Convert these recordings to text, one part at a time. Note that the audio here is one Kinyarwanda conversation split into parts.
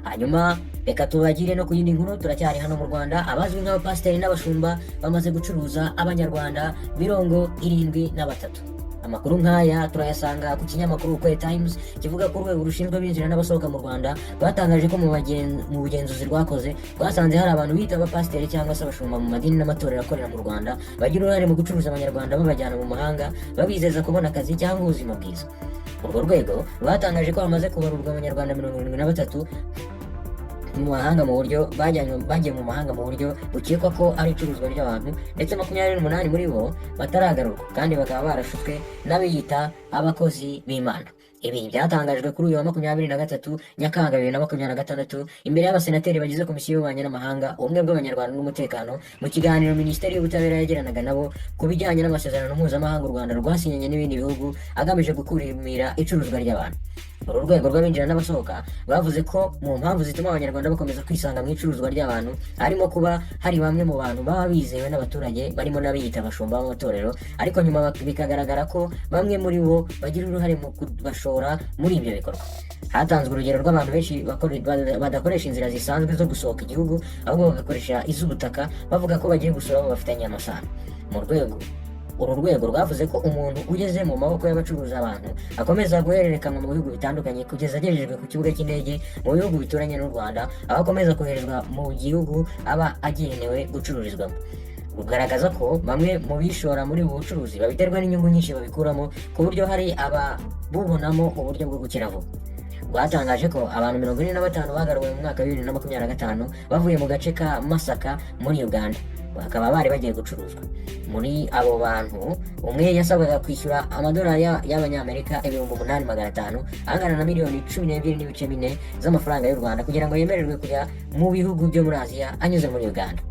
Hanyuma reka tubagire no ku yindi nkuru. Turacyari hano mu Rwanda. Abazwi nk'abapasiteri n'abashumba bamaze gucuruza Abanyarwanda 73. Amakuru nk'aya turayasanga ku kinyamakuru Ukweli Times, kivuga ko urwego rushinzwe abinjira n'abasohoka mu Rwanda rwatangaje ko mu bugenzuzi rwakoze rwasanze hari abantu bita abapasiteri cyangwa se abashumba mu madini n'amatorero akorera mu Rwanda bagira uruhare mu gucuruza Abanyarwanda babajyana mu mahanga, babizeza kubona akazi cyangwa ubuzima bwiza. Urwo rwego rwatangaje ko hamaze kubarurwa Abanyarwanda 73 mu mahanga mu buryo bajyanywe, bagiye mu mahanga mu buryo bukekwa ko ari icuruzwa ry'abantu, ndetse 28 muri bo bataragarurwa kandi bakaba barashutswe n'abiyita abakozi b'Imana. Ibi byatangajwe kuri uyu wa 23 Nyakanga 2026 imbere y'abasenateri bagize Komisiyo y'Ububanyi n'Amahanga, Ubumwe bw'Abanyarwanda n'Umutekano, mu kiganiro Minisiteri y'Ubutabera yagiranaga nabo ku bijyanye n'amasezerano mpuzamahanga u Rwanda rwasinyanye n'ibindi bihugu agamije gukumira icuruzwa ry'abantu. Uru rwego rw'abinjira n'abasohoka bavuze ko mu mpamvu zituma Abanyarwanda bakomeza kwisanga mu icuruzwa ry'abantu harimo kuba hari bamwe mu bantu baba bizewe n'abaturage, barimo n'abiyita abashumba b'amatorero, ariko nyuma bikagaragara ko bamwe muri bo bagira uruhare mu kubashora muri ibyo bikorwa. Hatanzwe urugero rw'abantu benshi badakoresha inzira zisanzwe zo gusohoka igihugu, ahubwo bagakoresha iz'ubutaka, bavuga ko bagiye gusura abo bafitanye amasano. Mu rwego uru rwego rwavuze ko umuntu ugeze mu maboko y'abacuruza abantu akomeza guhererekanwa mu bihugu bitandukanye kugeza agejejwe ku kibuga cy'indege mu bihugu bituranye n'u Rwanda, aho akomeza koherezwa mu gihugu aba agenewe gucururizwamo. Rugaragaza ko bamwe mu bishora muri ubu bucuruzi babiterwa n'inyungu nyinshi babikuramo, ku buryo hari ababubonamo uburyo bwo gukira vuba. Rwatangaje ko abantu 45 bagaruwe mu mwaka wa 2025 bavuye mu gace ka Masaka muri Uganda, bakaba bari bagiye gucuruzwa. Muri abo bantu, umwe yasabwaga kwishyura amadolari y'Abanyamerika 8,500, angana na miliyoni 12.4 z'amafaranga y'u Rwanda, kugira ngo yemererwe kujya mu bihugu byo muri Aziya anyuze muri Uganda.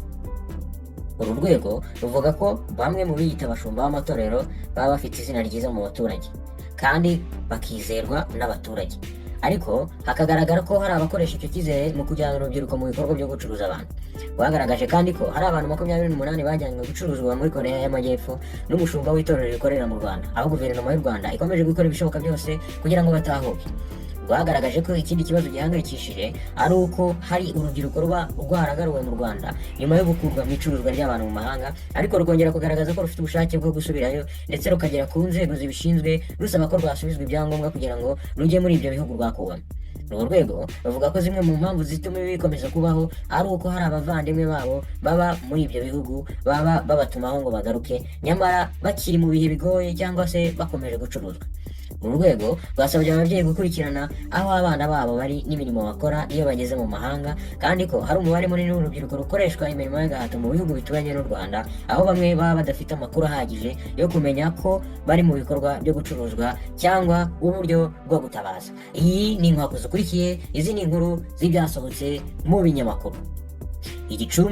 Uru rwego ruvuga ko bamwe mu biyita abashumba b'amatorero baba bafite izina ryiza mu baturage kandi bakizerwa n'abaturage, ariko hakagaragara ko hari abakoresha icyo cyizere mu kujyana urubyiruko mu bikorwa byo gucuruza abantu. Rwagaragaje kandi ko hari abantu 28 bajyanywe gucuruzwa muri Korea y'Amajyepfo n'umushumba w'itorero rikorera mu Rwanda, aho guverinoma y'u Rwanda ikomeje gukora ibishoboka byose kugira ngo batahuke. Rwagaragaje ko ikindi kibazo gihangayikishije ari uko hari urubyiruko ruba rwaragaruwe mu Rwanda nyuma yo gukurwa mu icuruzwa ry'abantu mu mahanga, ariko rukongera kugaragaza ko rufite ubushake bwo gusubirayo, ndetse rukagera ku nzego zibishinzwe rusaba ko rwasubizwa ibyangombwa kugira ngo rujye muri ibyo bihugu rwakuwemo. Urwo rwego ruvuga ko zimwe mu mpamvu zituma ibi bikomeza kubaho ari uko hari abavandimwe babo baba muri ibyo bihugu baba babatumaho ngo bagaruke, nyamara bakiri mu bihe bigoye cyangwa se bakomeje gucuruzwa. Uru rwego rwasabye ababyeyi gukurikirana aho abana babo bari n'imirimo bakora iyo bageze mu mahanga, kandi ko hari umubare munini w'urubyiruko rukoreshwa imirimo y'agahato mu bihugu bituranye n'u Rwanda, aho bamwe baba badafite amakuru ahagije yo kumenya ko bari mu bikorwa byo gucuruzwa cyangwa uburyo bwo gutabaza. Iyi ni inkwakuzi ukurikiye. Izi ni inkuru z'ibyasohotse mu binyamakuru. Igicumbi.